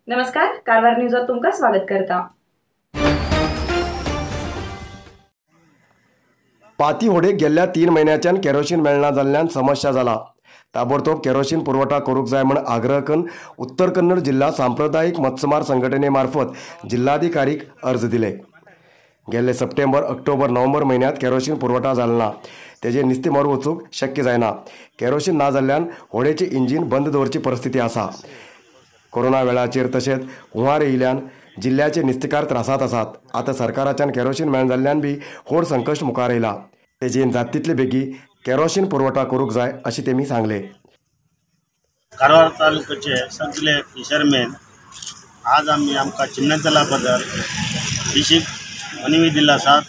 नमस्कार, कारवार न्यूजात तुमका स्वागत करता। पाती होडेक गेल्ल्या 3 म्हयन्याच्यान केरोसीन मेळना जाल्ल्यान समस्या जाला। ताबडतोब केरोसीन पुरवठा करूंक जाय म्हण आग्रह करून उत्तर कन्नड जिल्हा सांप्रदायिक मत्स्यमार संघटने मार्फत जिल्हाधिकारीक अर्ज दिले। गेल्ले सप्टेंबर, ऑक्टोबर, नोव्हेंबर म्हयन्यांत केरोसीन पुरवठा जालो ना, तेजेर नुस्तें मारूंक वचूंक शक्य जायना। केरोसीन ना जाल्ल्यान होडेचें इंजीन बंद दवरची परिस्थिती आसा। कोरोना वेळाचेर तशेंच हुंवार येयल्यान जिल्ल्याचे नुस्तेकार त्रासांत आसात। आतां सरकाराच्यान केरोसीन मेळना जाल्ल्यान बी व्हड संकश्ट मुखार येयला। तेजेन जाता तितले बेगी केरोसीन पुरवठा करूंक जाय अशें तेमी सांगलें। कारवार तालुक्याचे सगळे फिशरमॅन आज आमी आमकां चिमण्यातला बद्दल फिशीक मनवी दिल्लो आसा।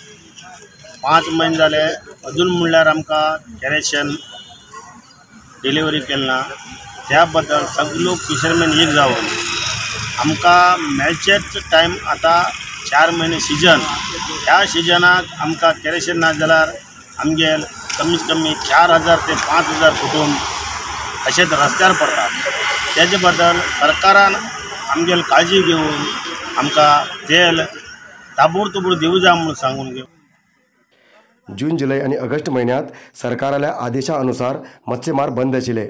5 म्हयने जाले अजून म्हणल्यार आमकां केरोसीन डिलिव्हरी केली ना। त्या बद्दल सगळो फिशरमॅन एक जावन आमकां मेळचेच टायम आतां 4 म्हयने सिजन, ह्या सिजनाक आमकां केरोसीन ना जाल्यार आमगेर कमीत कमी 4000 ते 5000 कुटुंब अशेंच रस्त्यार पडटात। तेजे बद्दल सरकारान आमगेर काळजी घेवन आमकां तेल ताबडतोब दिवं जाय म्हणून सांगून घेवन जून, जुलय आनी ऑगस्ट म्हयन्यांत सरकाराल्या आदेशा अनुसार मत्स्यमार बंद आशिल्ले।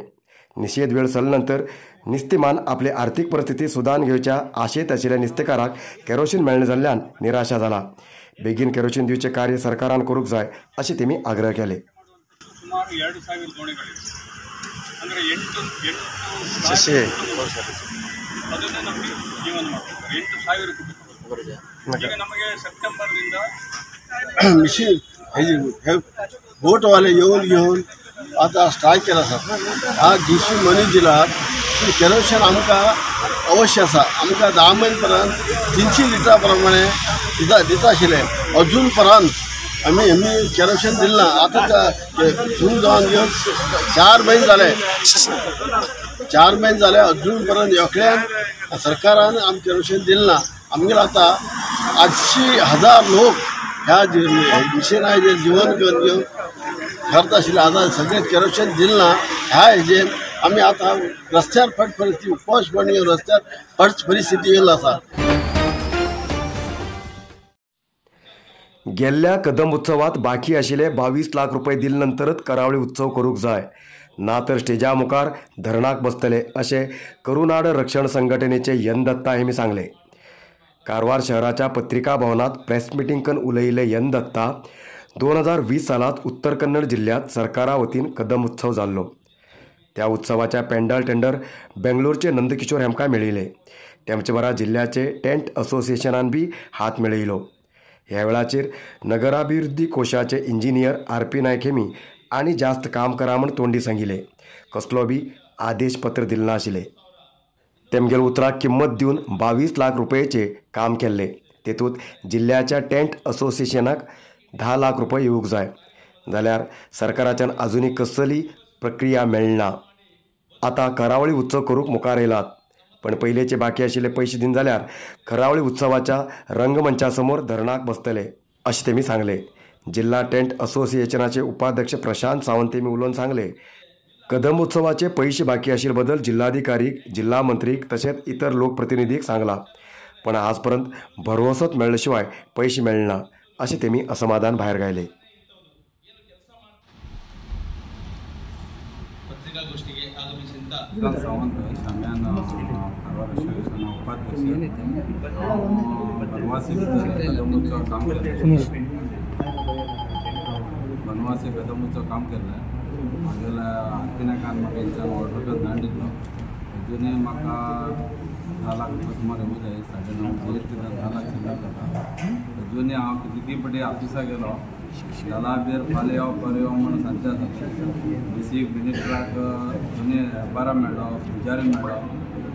निशेध वेळ सरले नंतर नुस्तेमान आपली आर्थिक परिस्थिती सुदारून घेवच्या आशेत आशिल्ल्या नुस्तेकाराक केरोसीन मेळना जाल्ल्यान निराशा जाला। बेगीन केरोसीन दिवचें कार्य सरकारान करूंक जाय अशें तेमी आग्रह केले। सुमाರು 2000 ದೋಣಿಗಳಿವೆ, ಅಂದರೆ 8 ಅದನ್ನೇ ನಮಗೆ ಜೀವನ ಮಾಡ್ತಾರೆ। 8000 ಕುಟುಂಬಗಳು ಈಗ ನಮಗೆ ಸೆಪ್ಟೆಂಬರ್ದಿಂದ ಮಿಷಿನ್ बोटवाले येऊन घेऊन आता स्ट्रायक केला आसा। हा डी सी मनी दिला की केरोसीन आमकां अवश्य आसा। आमकां 10 म्हयने पर्यंत 300 लिटरा प्रमाणे दिता आशिल्ले, अजून पर्यंत आमी केरोसीन दिलें ना। आतां सुरू जावन घेवन 4 म्हयने जाले, 4 म्हयने जाले अजून पर्यंत एकल्यान सरकारान आमकां केरोसीन दिलें ना। आमगेर आतां 800,000 लोक ह्या मिशिनाचेर जीवन घेवन घेवन करता आशिल्ले। आतां सगळें केरोसीन दिलें ना ह्या हेजेर आमी आतां रस्त्यार फट परिस्थिती उपवास घेवन रस्त्यार फट परिस्थिती येयल्ली आसा। गेल्ल्या कदंब उत्सवात बाकी आशिल्ले 22 लाख रुपये दिले नंतरच करावळी उत्सव करूंक जाय, ना तर स्टेजा मुखार धरणाक बसतले अशें करुनाड रक्षण संघटनेचे यन दत्ता हेमी सांगलें। कारवार शहराच्या पत्रिका भवनात प्रेस मिटींग करून उलयिल्ले यन दत्ता 2020 सालात उत्तर कन्नड जिल्ह्यात सरकारा वतीन कदंब उत्सव जाल्लो। त्या उत्सवाच्या पेंडल टेंडर बेंगलोरचे नंदकिशोर हेमकां मेळिल्ले। तेमचे बरा जिल्ल्याचे टेंट असोसिएशनान बी हात मेळयलो। ह्या वेळाचेर नगराभिवृद्धी कोशाचे इंजिनियर आर पी नायक हेमी आनी जास्त काम करा म्हूण तोंडी सांगिल्लें, कसलो बी आदेश पत्र दिलें नाशिल्लें। तेमगेल उतराक किंमत दिवन 22 लाख रुपयेचें काम केल्लें। तेतूंत जिल्ल्याच्या टेंट असोसिएशनाक 10 लाख रुपये येवंक जाय, जाल्यार सरकाराच्यान आजुनूय कसली प्रक्रिया मेळना। आतां करावळी उत्सव करूंक मुखार येयलात, पण पयलेचे बाकी आशिल्ले पयशे दिना जाल्यार करावळी उत्सवाच्या रंगमंचा समोर धरणाक बसतले अशें तेमी सांगलें। जिल्हा टेंट असोसिएशनाचे उपाध्यक्ष प्रशांत सावंत हेमी उलोवन सांगलें, कदंब उत्सवाचे पयशे बाकी आशिल्ले बद्दल जिल्हाधिकारीक, जिल्हा मंत्रीक तशेंच इतर लोकप्रतिनिधीक सांगलां, पण आज पर्यंत भरवसोच मेळ्ळे शिवाय पयशे मेळना अशें तेमी असमाधान भायर गायलें। ಪತ್ರಿಕಾಗೋಷ್ಠಿಗೆ ಆಗಮಿಸಿದ ಸಾವಂತ್ ಶಾಮ್ಯಾನ कारवार असोसिएशन उपाध्यक्ष, बनवासी कदम उत्सव काम केलें, बनवासी कदम उत्सव काम केलें। म्हागेल्या आरपी नायकान म्हाका हेंच्यान ऑर्डर करून धाडून दिल्लो। अजुनूय म्हाका 10 लाख रुपया सुमार येवंक जाय, 9.5 10 लाख शिल्लक जाता। अजुनूय हांव कितली पटी ऑफिसाक गेलो जाल्यार फाल्यां यो परवां यो म्हणून सांगचे आसा। डी सी मिनिस्टराक अजुनूय हेबारा मेळ्ळो, पुजारी मेळ्ळो,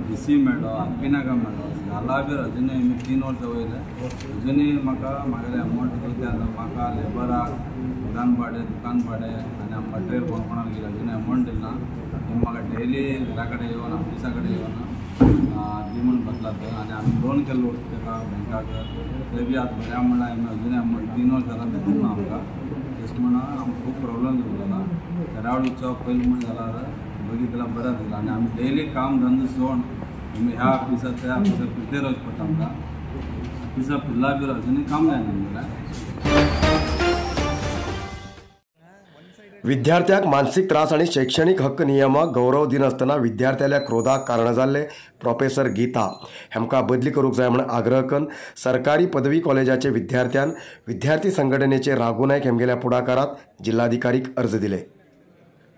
डी सी मेळ्ळो, आरपी नायका मेळ्ळो, जाल्यार अजुनूय आमी 3 वर्सां वयले अजुनूय म्हाका म्हागेले अमावंट दिवचे आसा। म्हाका लेबराक दुकान भाडें, दुकान भाडें आनी मटेरियल कोण कोणाक गेलें अजुनूय अमावंट दिलें ना। म्हाका डेली घरा कडेन येवन ऑफिसा कडेन येवन दी म्हूण बसला थंय आनी आमी लोन केल्लो ताका बँकाक, ते बी आतां बऱ्या म्हणल्यार आमी अजुनूय अमावंट 3 वर्सां जालां दिवंक ना आमकां। तशें म्हणून आमकां खूब प्रोब्लम जाला। करावळ उत्सव पयलीं म्हूण जाल्यार बगीतला बरें जालें आनी आमी डेली काम धंदो सोडून आमी ह्या ऑफिसार त्या ऑफिसार फिरते रावचें पडटा आमकां. ऑफिसार फिरला बी अजुनूय काम जायना आमगेलें. विद्यार्थ्यांक मानसीक त्रास आनी शैक्षणीक हक्क नियमाक गौरव दिनासतना विद्यार्थ्यांल्या क्रोधाक कारण जाल्ले प्रोफेसर गीता हेमकां बदली करूंक जाय म्हूण आग्रह करून सरकारी पदवी कॉलेजाचे विद्यार्थ्यान विद्यार्थी संघटनेचे राघू नायक हेमगेल्या पुढाकारात जिल्हाधिकारीक अर्ज दिले.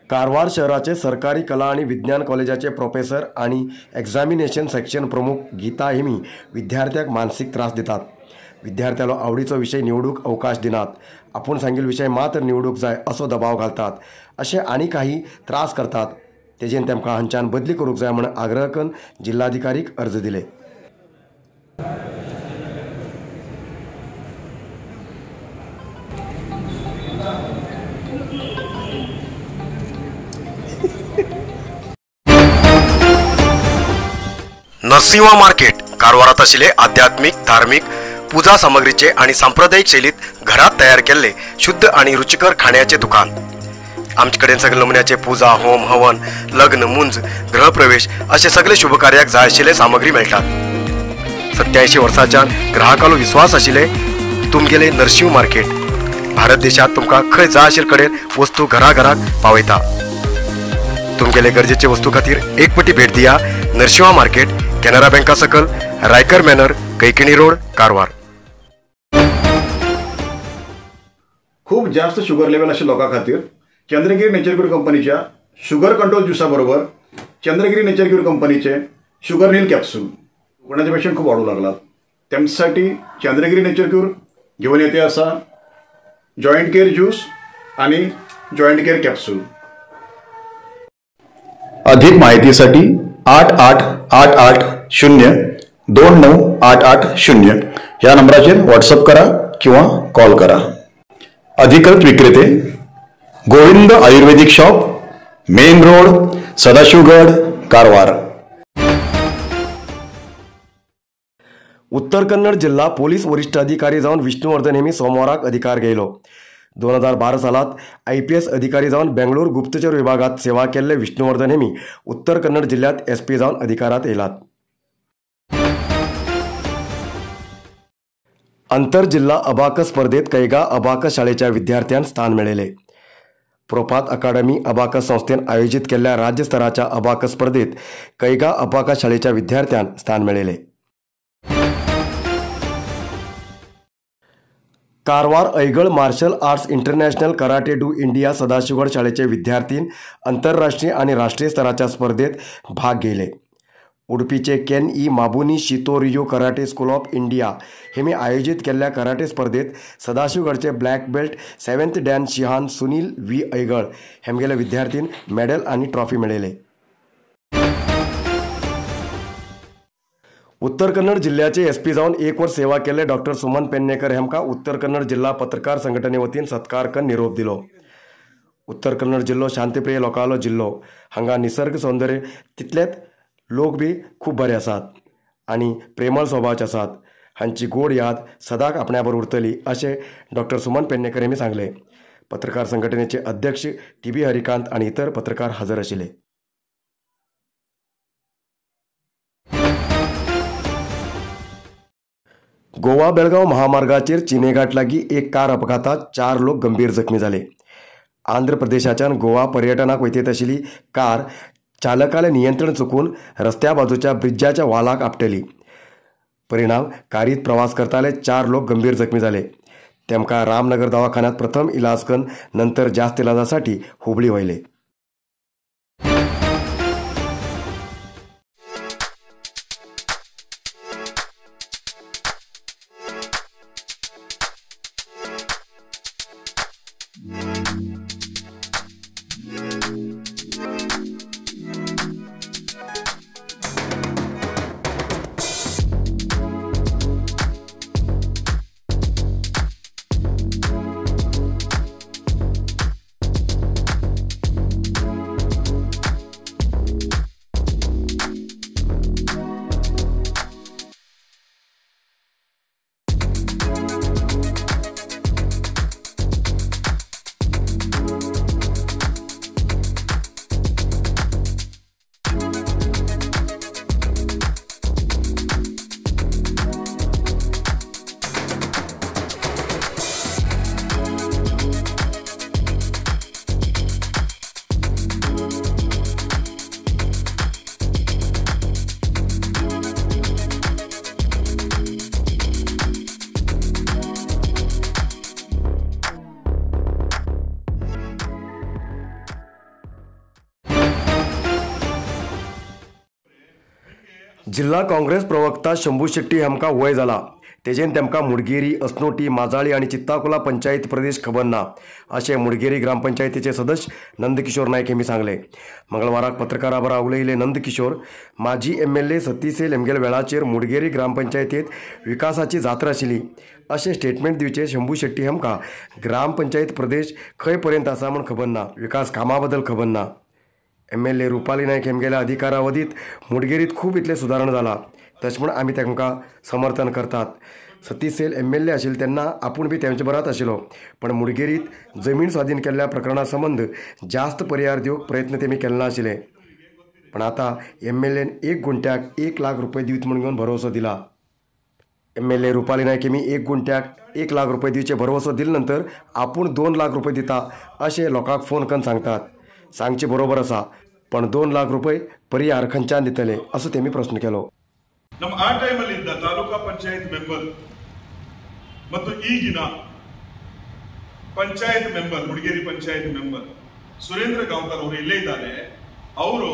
कारवार शहराचे सरकारी कला आणि विज्ञान कॉलेजाचे प्रोफेसर आणि एग्जामिनेशन सेक्शन प्रमुख गीता हेमी विद्यार्थ्यांक मानसीक त्रास दितात. विद्यार्थ्यालो आवडीचो विषय निवडूक अवकाश दिनात, आपूण सांगिल्लो विषय मात्र निवडूक जाय असो दबाव घालतात, अशे आनी काही त्रास करतात. तेजेन तेमकां हांच्यान बदली करूंक जाय म्हूण आग्रह करून जिल्हाधिकारीक अर्ज दिले. नरसिंहा मार्केट कारवारात आशिल्ले आध्यात्मिक, धार्मिक पूजा सामग्रीचे आणि सांप्रदायिक शैलीत घरात तयार केल्ले शुद्ध आणि रुचिकर खाण्याचे दुकान. आमचे कडेन सगळे नमुन्याचे पूजा, होम, हवन, लग्न, मुंज, गृहप्रवेश असे सगळे शुभकार्याक जाय आशिल्ले सामग्री मेळटात. 87 वर्सांच्यान ग्राहकालो विश्वास आशिल्ले तुमगेले नरसिंह मार्केट भारत देशात तुमकां खंय जाय आशिल्ले कडेन वस्तू घराघराक पावयता. तुमगेले गरजेचे वस्तू खातीर एक पटी भेट दिया नरसिंहा मार्केट, कॅनरा बँका सकल, रायकर मॅनर, कैकिणी रोड, कारवार. खूप जास्त शुगर लेवल अशा लोकां खातीर चंद्रगिरी नेचर क्यूर कंपनीच्या शुगर कंट्रोल ज्युसा बरोबर चंद्रगिरी नेचर क्यूर कंपनीचे शुगर नील कॅप्सूल कोणाचे पेशंट खूप वाढू लागलात त्यांच्यासाठी चंद्रगिरी नेचर क्यूर घेऊन येते असा जॉईंट केअर ज्यूस आणि जॉईंट केअर कॅप्सूल. अधिक माहितीसाठी 8 8 8 8 0 2 9 8 8 0 या नंबराचेर व्हॉट्सअप करा किंवा कॉल करा. अधिकृत विक्रेते Govind Ayurvedic shop, main road, Sadashivgad, Karwar. Uttar Kannada जिल्हा पोलीस वरिष्ठ अधिकारी जावन विष्णुवर्धन हेमी सोमवाराक अधिकार घेयलो. 2012 सालात IPS अधिकारी जावन बेंगळूर गुप्तचर विभागात सेवा केल्ले विष्णुवर्धन हेमी उत्तर कन्नड जिल्ह्यात SP जावन अधिकारात येयलात. आंतरजिल्हा अबाकस स्पर्धेत कैगा अबाकस शाळेच्या विद्यार्थ्यांक स्थान मेळयलें. प्रोपात अकादमी अबाकस संस्थेन आयोजित केल्ल्या राज्य स्तराच्या अबाकस स्पर्धेत कैगा अबाकस शाळेच्या विद्यार्थ्यांक स्थान मेळयलें. Karwar Aigal martial arts international karate do India Sadashivgad शाळेचे विद्यार्थीन आंतरराष्ट्रीय आणि राष्ट्रीय स्तराच्या स्पर्धेत भाग घेतले. उडपीचे Ken E Mabuni Shito Ryu karate school of India हे मी आयोजित केल्ल्या कराटे स्पर्धेत सदाशिवगडचे black belt 7th Dan Shihan Sunil V Aigal हेमगेले विद्यार्थीन medal आणि ट्रॉफी मेळयले. उत्तर कन्नड जिल्ह्याचे SP जावन एक वर्ष सेवा केल्ले डॉक्टर सुमन पेन्नेकर हेमकां उत्तर कन्नड जिल्हा पत्रकार संघटने वतीन सत्कार करून निरोप दिलो. उत्तर कन्नड जिल्लो शांतिप्रिय लोकांलो जिल्लो. हांगा निसर्ग सौंदर्य तितलेच लोक बी खूब बरे आसात आनी प्रेमळ स्वभावाचे आसात. हांची गोड याद सदांच आपण्या बरोबर उरतली अशें डॉक्टर सुमन पेन्नेकर हेमी सांगलें. पत्रकार संघटनेचे अध्यक्ष TB Harikant आनी इतर पत्रकार हजर आशिल्ले. गोवा बेळगांव महामार्गाचेर चिनेघाट लागीं एक कार अपघातात 4 लोक गंभीर जखमी जाले. आंध्र प्रदेशाच्यान गोवा पर्यटनाक वयतेत आशिल्ली कार चालकाले नियंत्रण चुकून रस्त्या बाजूच्या ब्रिज्जाच्या वालाक आपटली. परिणाम कारीत प्रवास करताले 4 लोक गंभीर जखमी जाले. तेमकां रामनगर दवाखान्यात प्रथम इलाज करून नंतर जास्त इलाजासाठी हुबळी व्हयले. जिल्हा काँग्रेस प्रवक्ता शंभू शेट्टी हांकां वय जाला, तेजेन तेमकां मुडगेरी, असनोटी, माजाळी आनी चित्ताकुला पंचायत प्रदेश खबर ना अशें मुडगेरी ग्रामपंचायतीचे सदस्य नंदकिशोर नायक हेमी सांगलें. मंगळवाराक पत्रकारां बरोबर उलयले नंदकिशोर, माजी MLA Satish Sail हेमगेले वेळाचेर मुडगेरी ग्रामपंचायतींत विकासाची जात्रा आशिल्ली अशें स्टेटमेंट दिवचें शंभू शेट्टी हांकां ग्रामपंचायत प्रदेश खंय पर्यंत आसा म्हूण खबर ना, विकास कामां बद्दल खबर ना. MLA Rupali Naik हेमगेल्या अधिकारावधीत मुडगेरीत खूब इतलें सुदारणा जाला, तशें म्हूण आमी तांकां समर्थन करतात. सतीश सैल MLA आशिल्ले तेन्ना आपूण बी तेंचे बरात आशिल्लो, पण मुडगेरीत जमीन स्वाधीन केल्ल्या प्रकरणा संबंद जास्त पर्याय दिवंक प्रयत्न तेमी केले नाशिल्ले, पण आतां MLAन 1 गुंठ्याक 1 लाख रुपये दिवत म्हूण घेवन भरवसो दिला. MLA Rupali Naik हेमी 1 गुंठ्याक 1 लाख रुपये दिवचे भरवसो दिले नंतर आपूण 2 लाख रुपये दिता अशें लोकांक फोन करून सांगतात. सांगचे बरोबर आसा, पण 2 लाख रुपये परिहार खंयच्यान दितले असो तेमी प्रश्न केलो. ನಮ್ಮ ಆ ಟೈಮಲ್ಲಿ ಇದ್ದ ತಾಲೂಕಾ ಪಂಚಾಯತ್ ಮೆಂಬರ್ ಮತ್ತು ಈಗಿನ ಪಂಚಾಯತ್ ಮೆಂಬರ್, ಮುಡಿಗೇರಿ ಪಂಚಾಯತ್ ಮೆಂಬರ್ ಸುರೇಂದ್ರ ಗಾಂವ್ಕರ್ ಅವರು ಇಲ್ಲೇ ಇದ್ದಾರೆ. ಅವರು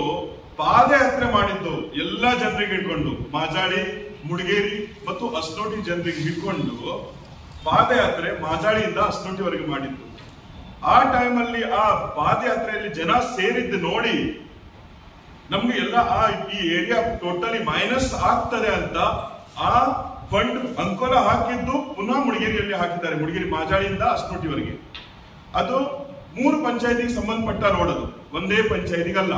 ಪಾದಯಾತ್ರೆ ಮಾಡಿದ್ದು ಎಲ್ಲಾ ಜನರಿಗೆ ಹಿಡ್ಕೊಂಡು, ಮಾಜಾಳಿ, ಮುಡಿಗೇರಿ ಮತ್ತು ಅಸ್ನೋಟಿ ಜನರಿಗೆ ಹಿಡ್ಕೊಂಡು ಪಾದಯಾತ್ರೆ ಮಾಜಾಳಿಯಿಂದ ಅಸ್ನೋಟಿವರೆಗೆ ಮಾಡಿದ್ದು. ಆ ಟೈಮಲ್ಲಿ ಆ ಪಾದಯಾತ್ರೆಯಲ್ಲಿ ಜನ ಸೇರಿದ್ದು ನೋಡಿ ನಮ್ಗೆ ಎಲ್ಲ ಆ ಈ ಏರಿಯಾ ಟೋಟಲಿ ಮೈನಸ್ ಆಗ್ತದೆ ಅಂತ ಆ ಫಂಡ್ ಅಂಕೋಲ ಹಾಕಿದ್ದು ಪುನಃ ಮುಡಿಗೇರಿಯಲ್ಲಿ ಹಾಕಿದ್ದಾರೆ, ಮುಡಿಗೇರಿ ಮಾಜಾಳಿಯಿಂದ ಅಸ್ನೋಟಿವರೆಗೆ. ಅದು 3 ಪಂಚಾಯತಿಗೆ ಸಂಬಂಧಪಟ್ಟ ರೋಡ್, ಅದು ಒಂದೇ ಪಂಚಾಯತಿಗಲ್ಲ.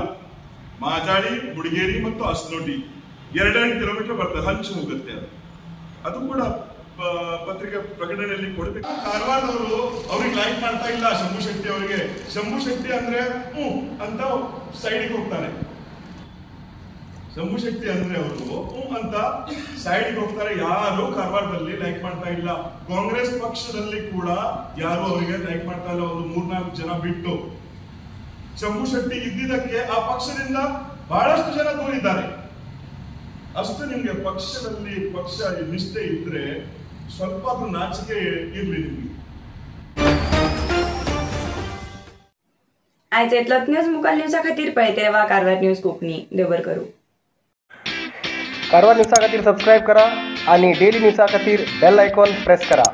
ಮಾಜಾಳಿ, ಮುಡಿಗೇರಿ ಮತ್ತು ಅಸ್ನೋಟಿ 2.5 ಕಿಲೋಮೀಟರ್ ಬರ್ತದೆ, ಹಂಚು ಹೋಗುತ್ತೆ ಅದು. ಅದು ಕೂಡ ಪತ್ರಿಕೆ ಪ್ರಕಟಣೆಯಲ್ಲಿ ಕೊಡಬೇಕು. ಕಾರವಾರದವರು ಅವ್ರಿಗೆ ಲೈಕ್ ಮಾಡ್ತಾ ಇಲ್ಲ ಶಂಭು ಶೆಟ್ಟಿ ಅವರಿಗೆ. ಶಂಭು ಶೆಟ್ಟಿ ಅಂದ್ರೆ ಹ್ಞೂ ಅಂತ ಸೈಡಿಗೆ ಹೋಗ್ತಾರೆ. ಶಂಭು ಶೆಟ್ಟಿ ಅಂದ್ರೆ ಅವರು ಹ್ಞೂ ಅಂತ ಸೈಡಿಗೆ ಹೋಗ್ತಾರೆ. ಯಾರು ಕಾರವಾರದಲ್ಲಿ ಲೈಕ್ ಮಾಡ್ತಾ ಇಲ್ಲ. ಕಾಂಗ್ರೆಸ್ ಪಕ್ಷದಲ್ಲಿ ಕೂಡ ಯಾರು ಅವರಿಗೆ ಲೈಕ್ ಮಾಡ್ತಾ ಇಲ್ಲ, ಒಂದು 3-4 ಜನ ಬಿಟ್ಟು. ಶಂಭು ಶೆಟ್ಟಿ ಇದ್ದಿದ್ದಕ್ಕೆ ಆ ಪಕ್ಷದಿಂದ ಬಹಳಷ್ಟು ಜನ ದೂರಿದ್ದಾರೆ. ಅಷ್ಟು ನಿಮ್ಗೆ ಪಕ್ಷದಲ್ಲಿ ಪಕ್ಷ ನಿಷ್ಠೆ ಇದ್ರೆ ಸ್ವಲ್ಪ ನಾಚಿಕೆ ಇರ್ಲಿ ನಿಮ್ಗೆ. आयज इतलोच न्यूज मुखार न्यूजा खातीर पळयत रावा कारवार न्यूज कोंकणी. देव बरें करूं. कारवार न्यूजा खातीर सबस्क्रायब करा आणि डेली न्यूजा खातीर बेल आयकॉन प्रेस करा.